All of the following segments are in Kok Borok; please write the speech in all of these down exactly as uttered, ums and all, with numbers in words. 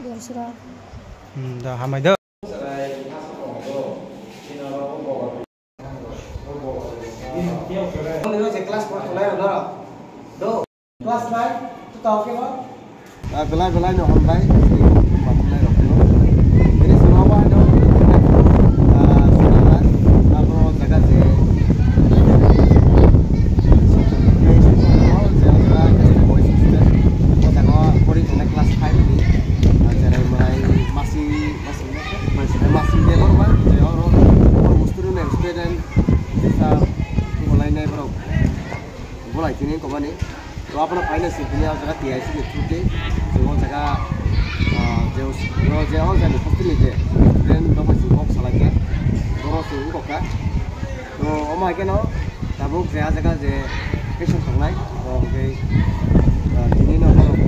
Hmm, da hamai da. Class four tongnai rok no? Do. Class nine, to tao khe ba? Ah, belai belai no hambai. Belai rok no. Ini semua apa ada? Ah, sudah. Abo jaga je. Class five ni. Ah, jerai morai masi, masi, masi, masi de borok ba. Je oro, oro student, student. Sa, bolai nai borok. Bolai tini komani. To abono final sing tini o jaga T I C ni through tei. Chwng o jaga, ah, je, o, je o jaga ni hostel ni je student rok bai chwng kok salai kha. Borok chwng wng kok kha. To omo hai kheno tabuk je a jaga je patient tongnai. To hwnkhe, ah, tini no borok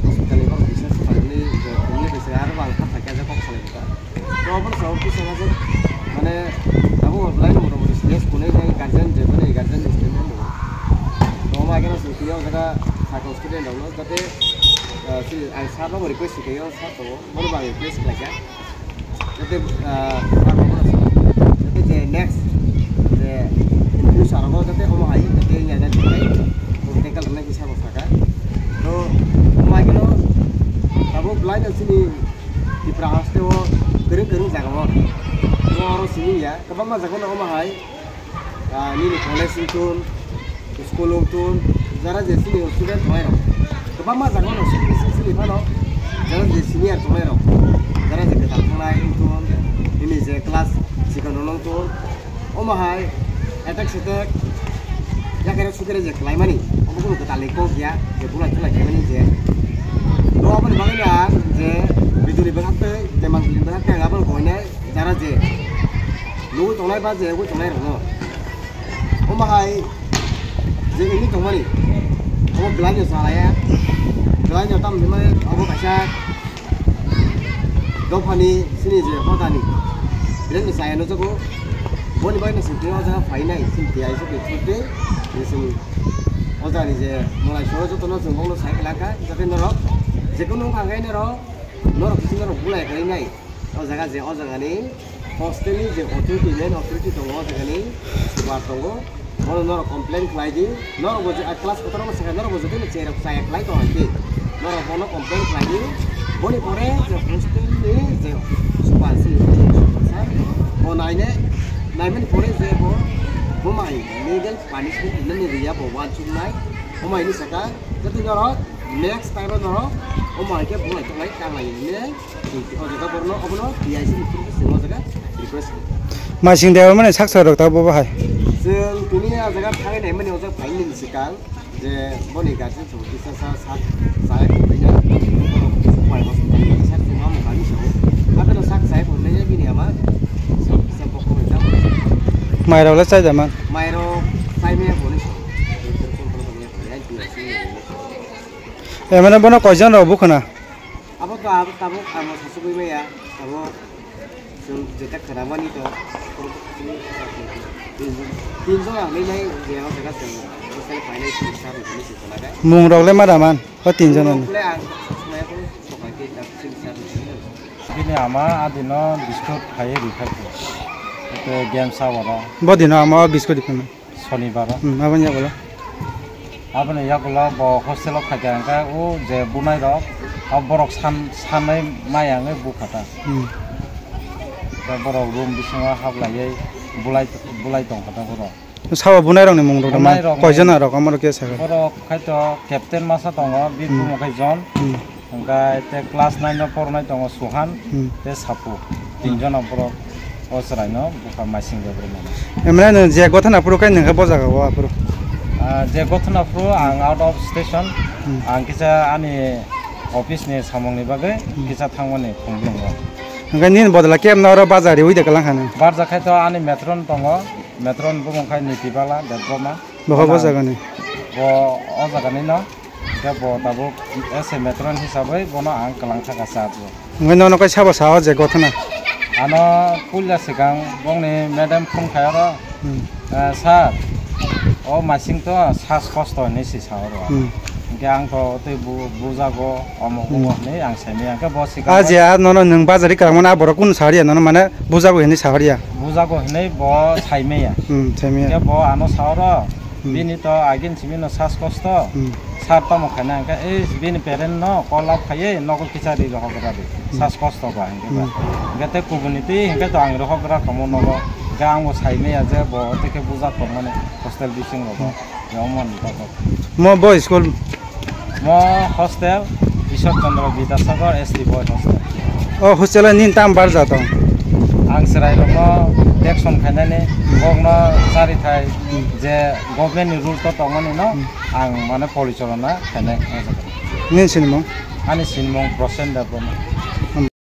hospital ni borok research khlaimani je tini bai se aro bo ang kha thai kha je kok salai kha. To obo sa office o hajak, mane, abo belai no motamoti serious kunui nai guardian je bani guardian ni statement rwo. To omo ageno chwng tini o jaga sakao student rok no jate, ah, chini ang sir no bo request khaio, sir to bono bo ang request khlaikha. Jate, ah, sir no bono jate je next je in future rogo jate omo hai jate ya jate tackle khlai kisa bo saka. To omo ageno abo belai no chini Tipra haste o kwrwng kwrwng jaga o. Omo oro simi ya, kwbangma jaga no omo hai, ah, nini college wngthun, school wngthun, jara je sini student tongnai rok. Kwbangma jaga no sini sini sini phano, jara je senior tongnai rok, jara je kwtal tongnai wngthun, nini je class sikon no wngthun, omo hai attack setek yakere sukere je khlaimani, omo kunu kwtalni kok ya, je bulai thulai khlaimani je. To aboni bagwi no ang je biduni bwkhak tei je mangpili bwkhak tei ang abono koinai jara je nugwi tongnai ba je ugwi tongnai rokno. Omo hai je wngwi tongmani, omo belai no chalaiya, belai no tamo hinmani obo kaisa dophani sini je hodani belai no chaya nukjago. Boni bagwi no chwng tini o jaga phainai, chini T I C ni through tei, je chwng o jagani je mwlai soro jotono chwng bokno sai khlakha, jate norok jekunu wngkha khe norok, norok kisi norok bulai khlainai. O jaga je, o jagani hostel ni je authority, main authority tongo, o jagani super tongo. Bono norok complain khlai di. Norok bo je, ah, class kotor ma sakha, norok bo jodi no cherok chaya khlai tong hai khe, norok bono complain khlai di. Boni pore je hostel ni je super si, super sir, bo naine, naimani pore je bo, bo mai legal punishment hinani riya bo wansuknai. Bo mai ni saka, jodi norok next time o norok, bo mai khe bo lai tong lai, tang lai hinai. O jaga borno obono T I C ni through se o jaga request. Masing de mane saksa rok ta bo bahai. Chwng tini a jaga thangwi naimani o jaga phaini ni swkang je boni guardian chwng kisa sa sak sai phunai na borok pai hospital ni sak chuma mo kani sao. Abeno sak sai phunai ya bini ama sak kisa bokong ja. Mai rok le chai da man. Mai rok chai me phunai sao. Emane bono koijon rok bukhuna? Abo to abo tabuk amo sasugwi maya, abo chwng jeta khwnamani to, tin jon ang hinai je o jaga chwng hostel painai chini sir ni sini se khwnaga. Mung rok le ma da man, o tin jon ni. Mung rok le ang sasugmaya ko sokai ke tak chini sir ni sini. Bini ama adino biskut khaiwi rikha khe. Ete game sa wala. Bo dino ama o biskut rikha na. Sonibar o. Hmm, aboni yagulo? Aboni yagulo bo hostel o phaikha hwnkhe o je bunai rok, o borok san-, sanwi maya wngwi bukha ta. Hmm. Tei borok room bisingo hablaiwi bulai, bulai tongkha ta borok. Sabo bunai rokni mung rok ma? Bunai rokni koijon rok, amoro khe sakha? Borok khaito captain masa tongo, bini Hmm. bumung khe John. Hmm. Hwnkhe tei class nine o pornai tongo Suhan Hmm. tei Sapu. Tinjon borok o chwraino bupha maising rwmani. Emre no je gothana phuru kai nangkha bo jaga o aphuru? Ah, je gothana phuru ang out of station, Hmm. ang kisa ani office ni samung ni bagwi Hmm. kisa thangmani phunuknungo. Hwnkhe nini bodol khe emno oro baja riwi de kalang kha nang? Barja khai to ani matron tongo, matron bumung khai Niti Bala Debbarma. Boha bo jagani? Bo o jagani no. Hwnkhe bo tabuk as a matron hisabwi bono ang kwlang thaka cha bo. Hwnkhe nono kai sabo sao je gothana? Ano puila swkang bongni madam phone khai oro, Hmm. "Eh, sir, o masing to sas kosto," hinwi se sa oro. Hmm. Hingke ang to tei bu-, bujago, omo Hmm. omo hinui ang saimaya. Hingke bo sikang Ah, je, ah, nono nwng bajari kwrwngmani, ah, borok kunu sahariya, nono mane bujago hinui sahariya? Bujago hinui bo saimaya. Hmm, saimaya. Hingke bo ano saoro, Hmm. bini to agin simi no sas kosto, Hmm. sar tamo khaina, hingke ei bini parent no call up khaiye, nogo kicha ri rohok radi. Hmm. Sas kosto ba, hingke ba. Hmm. Hingke tei kubuni twi, hingke to ang rohok gra komo nogo. Hingke ang bo saimaya je bo tei khe bujak tongmani hostel bising rogo. Hmm. Yomon tabok. Mo bo school? Mo hostel Ishwar Chandra Vidyasagar S T Boy Hostel. O hostel ni tam bar ja tong? Ang chwrai rokno protection khainani, bokno chari thai je government ni rule to tongmani no, Hmm. ang mane polichalona khainai. Nini sinimung? Ani sinimung Prosen Debbarma.